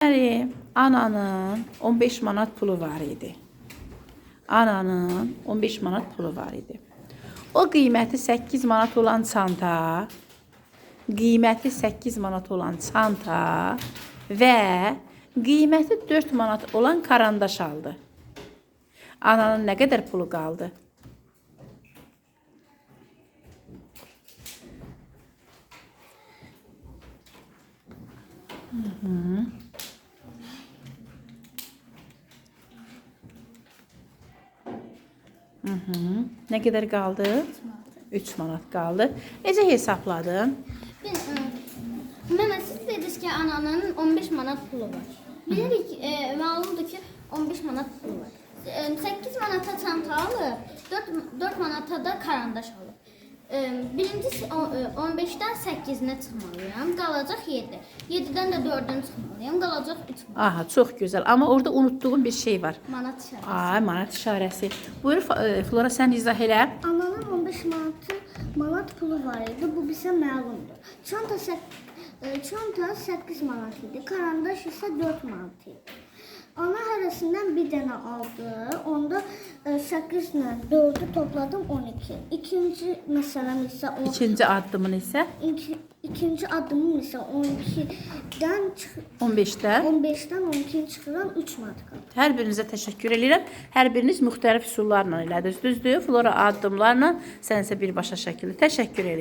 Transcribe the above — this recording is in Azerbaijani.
Deməli, ananın 15 manat pulu var idi. Ananın 15 manat pulu var idi. O qiyməti 8 manat olan çanta, qiyməti 8 manat olan çanta və qiyməti 4 manat olan karandaş aldı. Ananın nə qədər pulu qaldı? Nə qədər qaldı? 3 manat qaldı. Necə hesabladın? Mənə siz dediniz ki, ananın 15 manat pulu var. Bilirik, məlumdur ki, 15 manat pulu var. 8 manata çanta alıb, 4 manata da karandaş alıb. Birinci 15-dən 8-nə çıxmalıyam, qalacaq 7. 7-dən də 4-ünü çıxmalıyam, qalacaq 3 manat. Aha, çox gözəl. Amma orada unutduğum bir şey var. Manat işarəsi. Ay, manat işarəsi. Buyur Flora, sən izah elə. Ananın 15 manat pulu var idi. Bu bizə məlumdur. Çanta 8 manat idi. Karandaş isə 4 manat idi. Ana hərəsindən bir dənə aldı. Onda 8 ilə 4-ü topladım 12. İkinci məsələm isə o İkinci addımın isə ikinci addımım isə 12-dən 15-dən. 15-dən 12-ni çıxıram 3 manat qaldı. Hər birinizə təşəkkür eləyirəm. Hər biriniz müxtəlif üsullarla elədiniz. Düzdür? Flora addımlarla, sən isə birbaşa şəkildə. Təşəkkür eləyirəm.